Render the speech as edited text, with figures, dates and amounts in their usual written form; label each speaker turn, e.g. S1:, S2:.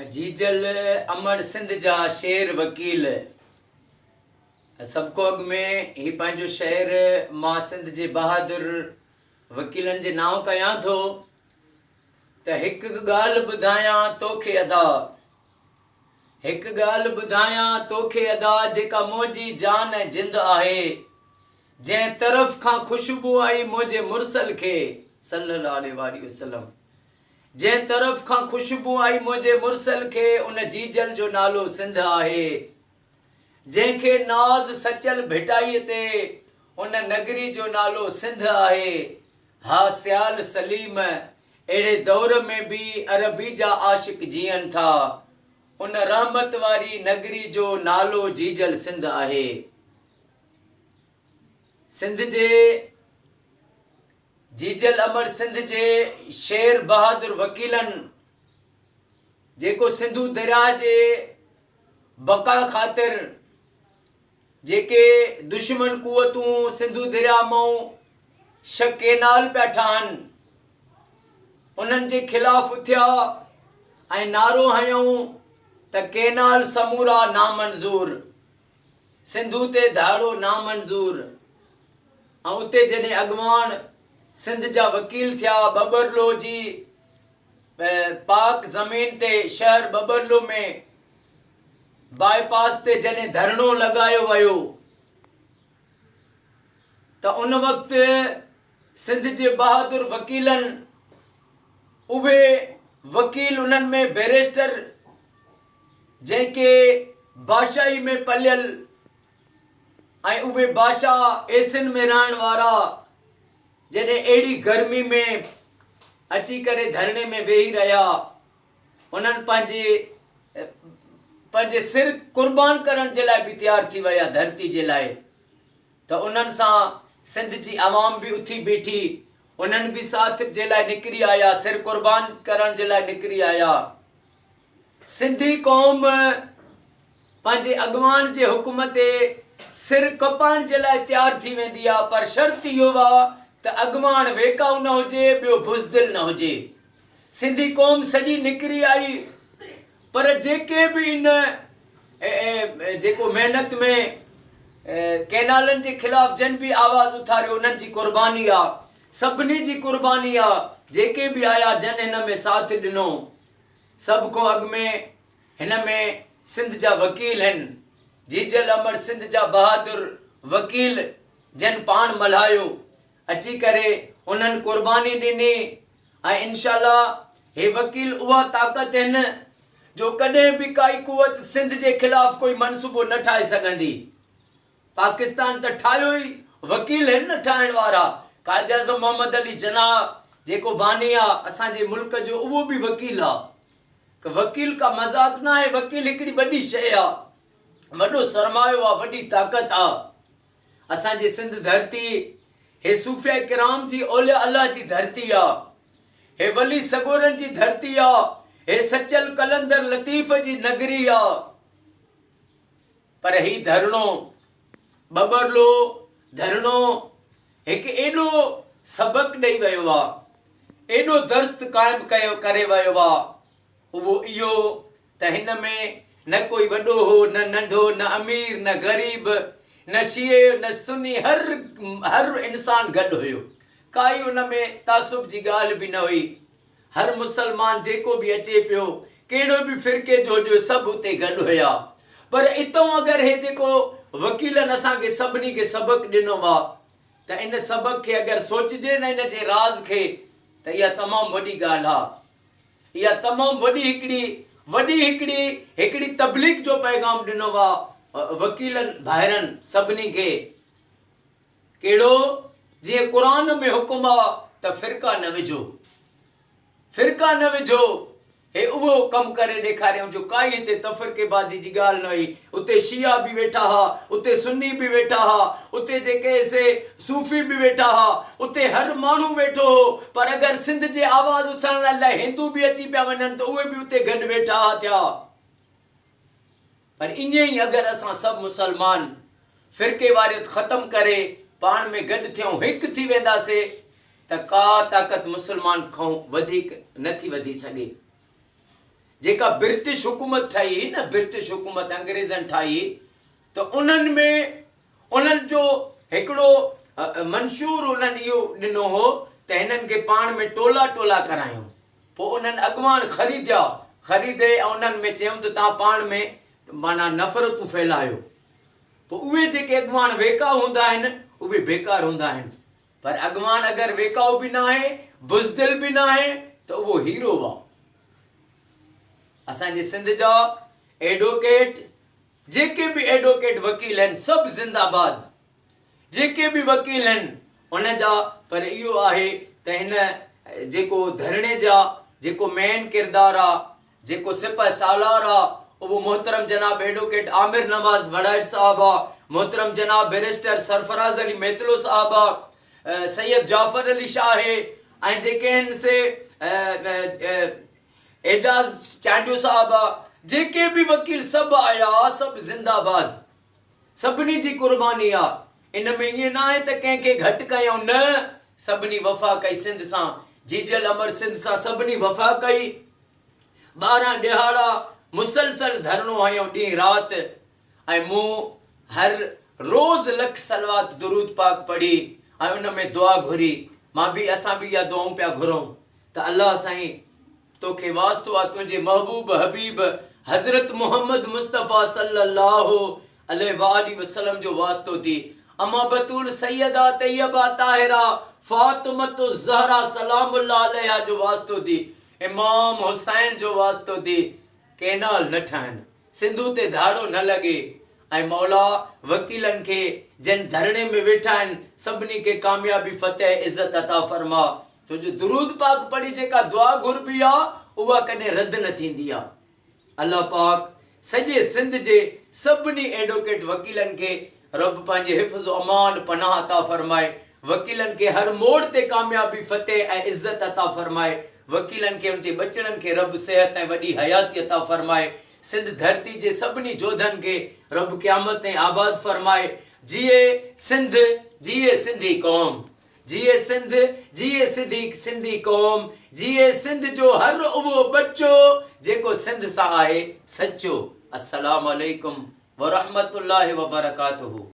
S1: جيجل امڙ سنڌ جا شير وڪيل سڀ کان اڳ ۾ هي پنهنجو شعر مان سنڌ جي بهادر وڪيلن جي نانء ڪيان ٿو ته هڪ ڳالهه ٻڌايان توکي ادا هڪ ڳالهه ٻڌايان توکي ادا جيڪا منهنجي جان ۽ جند آهي جنهن طرف کان خوشبو آئي منهنجي مرسل کي صلي الله عليه واٰله وسلم جنهن طرف کان خوشبو آئي منهنجي مرسل کي ان جيجل جو نالو سنڌ آهي. جنهن کي ناز سچل ڀٽائي تي ان نگري جو نالو سنڌ آهي. ها سيال سليم اهڙي دور ۾ به عربي جا عاشق جيئن ٿا. ان رحمت واري نگري جو نالو جيجل سنڌ آهي. سنڌ جي. جيجل امر سنڌ جي شير بهادر وڪيلن جيڪو سنڌو درياء جي بقا خاطر جيڪي دشمن قوتون سنڌو درياء مئون ڇهه ڪينال پيا ٺاهن انهن جي خلاف اٿيا ۽ نعرو هنيائون ته ڪينال سمورا نامنظور سنڌو تي ڌاڙو نامنظور ۽ اتي جڏهن اڳواڻ سنڌ جا وڪيل ٿيا ٻٻرلو جي پاڪ زمين تي شهر ٻٻرلو ۾ باء پاس تي جڏهن ڌرڻو لڳايو ويو ته ان وقت سنڌ جي بهادر وڪيلن اهي وڪيل انهن ۾ بئريسٽر جيڪي بادشاهي ۾ پليل ۽ اهي بادشاهه ايسين ۾ رهڻ وارا جڏهن اهڙي گرمي ۾ اچي ڪري ڌرڻي ۾ ويهي رهيا انهن پنهنجي پنهنجي سر قربان ڪرڻ جي لاء به تيار ٿي ويا ڌرتي جي لاء ته انهن سان سنڌ جي عوام به اٿي بيٺي انهن به ساٿ جي لاء نڪري آيا سر قربان ڪرڻ جي لاء نڪري آيا سنڌي قوم پنهنجي اڳواڻ جي حڪم تي سر ڪپائڻ جي لاء تيار ٿي ويندي آ پر شرط اهو آ ته اڳواڻ ويڪائو نه هجي ٻيو بزدل نه هجي. سنڌي قوم سڄي نڪري آئي پر جيڪي به ان جيڪو محنت ۾ ڪئنالن جي خلاف جن به آواز اٿاريو انهن جي قرباني آ سڀني جي قرباني آ جيڪي به آيا جن هن ۾ ساٿ ڏنو. سڀ کان اڳ ۾ هن ۾ سنڌ جا وڪيل هن، جيجل امڙ سنڌ جا بهادر وڪيل جن پاڻ ملهايو اچي ڪري انهن قرباني ڏني ۽ انشاء الله هي وڪيل اها طاقت هن جو ڪڏهن به ڪائي قوت سنڌ جي خلاف ڪوئي منصوبو نه ٺاهي سگهندي. پاڪستان ته ٺاهيو ئي وڪيل هن نه ٺاهڻ وارا. قائداعظم محمد علي جناح جيڪو باني آ اسان جي ملڪ جو اهو به وڪيل آ. وڪيل ڪا مذاق نه آهي وڪيل هڪڙي وڏي شيء آ وڏو سرمايو آ وڏي طاقت آ. اسان جي سنڌ ڌرتي هي صوفياء ڪرام جي اولياء الله جي ڌرتي آ. هي ولي سڳورن جي ڌرتي آ. هي سچل قلندر لطيف جي نگري آ. پر هي ڌرڻو، ٻٻرلو ڌرڻو هڪ ايڏو سبق ڏئي ويو آ، ايڏو درس قائم ڪيو ڪري ويو آ، اهو اهو ته هن ۾ نه ڪوئي وڏو هو، نه ننڍو، نه امير، نه غريب، نه شيعي، نه سني، هر هر انسان گڏ هيو. ڪائي ان ۾ تعصب جي ڳالهه به نه هئي. هر مسلمان جيڪو به اچي پيو ڪهڙو به فرقي جو هجي سڀ اتي گڏ هيا پر اتئون اگر هي جيڪو وڪيلن اسان کي سڀني کي سبق ڏنو آ ته ان سبق کي اگر سوچجي نه ان جي راز کي ته اها تمام وڏي ڳالهه آ اها تمام وڏي هڪڙي وڏي هڪڙي هڪڙي تبليغ جو پيغام ڏنو آ وڪيلن ڀائرن سڀني کي ڪهڙو؟ جيئن قرآن ۾ حڪم آ ته فرقا نه وجهو. فرقا نه وجهو. هي اهو ڪم ڪري ڏيکاريائون جو ڪائي هتي تفرقي بازي جي ڳالهه نه هئي. اتي شيعا به ويٺا ها، اتي سني به ويٺا ها، اتي جيڪي سي صوفي به ويٺا ها، اتي هر ماڻهو ويٺو هو. پر اگر سنڌ جي آواز اٿارڻ لاء هندو به اچي پيا وڃن ته اهي به اتي گڏ ويٺا ها ٿيا. پر ائين ئي اگر اسان سڀ مسلمان فرقيواريت ختم ڪري پاڻ ۾ گڏ ٿيون هڪ ٿي وينداسي ته ڪا طاقت مسلمان کان وڌيڪ نه ٿي وڌي سگهي. جيڪا برٽش حڪومت ٺاهي هئي نه برٽش حڪومت انگريزن ٺاهي هئي ته انهن ۾ انهن جو هڪڙو منشور انهن اهو ڏنو هو ته هنن کي پاڻ ۾ ٽولا ٽولا ڪرايون. پوء انهن اڳواڻ خريديا، خريدي ۽ انهن ۾ چيائون ته توهان پاڻ ۾ معنيٰ نفرتون ڦهلايو. پوء اهي جيڪي اڳواڻ ويڪائو هوندا آهن، اهي بيڪار هوندا آهن. پر اڳواڻ اگر ويڪائو به ناهي، بزدل به ناهي ته اهو هيرو آ. اسان جي سنڌ جا ايڊوڪيٽ جيڪي به ايڊوڪيٽ وڪيل آهن سڀ زنده باد جيڪي به وڪيل آهن ان جا پر اهو آهي ته هن جيڪو ڌرڻي جا جيڪو مين ڪردار آ جيڪو سپه سالار آ اهو محترم جناب ايڊوڪيٽ عامر نواز وڙائچ صاحب آ محترم جناب بئريسٽر سرفراز علي ميتلو صاحب آ سيد جعفر علي شاهه آهي ۽ جيڪي آهن سي اعجاز چانڊيو صاحب جيڪي به وڪيل سڀ آيا سڀ زنده باد سڀني جي قرباني آ ان ۾ ائين ناهي ته ڪنهن کي گهٽ ڪيائون نه سڀني وفا ڪئي سنڌ سان جيجل امر سنڌ سان سڀني وفا ڪئي 12 ڏهاڙا مسلسل ڌرڻو هنيو ڏينهن رات ۽ مون هر روز لک صلوات درود پاڪ پڙهي ۽ ان ۾ دعا گهري مان به اسان به اها دعائون پيا گهرون ته الله سائين توکي واسطو آ تنهنجي محبوب حبيب حضرت محمد مصطفيٰ صلي الله عليه واٰله وسلم جو واسطو ٿي اما بتول سيده طيبه طاهره فاطمة الزهرا سلام الله عليها جو واسطو ٿي امام حسين جو واسطو ٿي ڪينال نه ٺاهن سنڌو تي ڌاڙو نه لڳي ۽ مولا وڪيلن کي جن ڌرڻي ۾ ويٺا آهن سڀني کي ڪاميابي فتح عزت عطا فرما ڇو جو درود پاڪ پڙهي جيڪا دعا گهربي آ اها ڪڏهن رد نه ٿيندي آ الله پاڪ سڄي سنڌ جي سڀني ايڊوڪيٽ وڪيلن کي رب پنهنجي حفظ و امان پناهه عطا فرمائي وڪيلن کي هر موڙ تي ڪاميابي فتح ۽ عزت عطا فرمائي وڪيلن کي ان جي ٻچڙن کي رب صحت ۽ وڏي حياتي عطا فرمائي سنڌ ڌرتي جي سڀني جوڌن کي رب قيامت تائين آباد فرمائي جيئي سنڌ جيئي سنڌي قوم جيئي سنڌ جيئي سڌي سنڌي قوم جيئي سنڌ جو هر اهو ٻچو جيڪو سنڌ سان آهي سچو السلام عليڪم ورحمة الله وبرڪاته.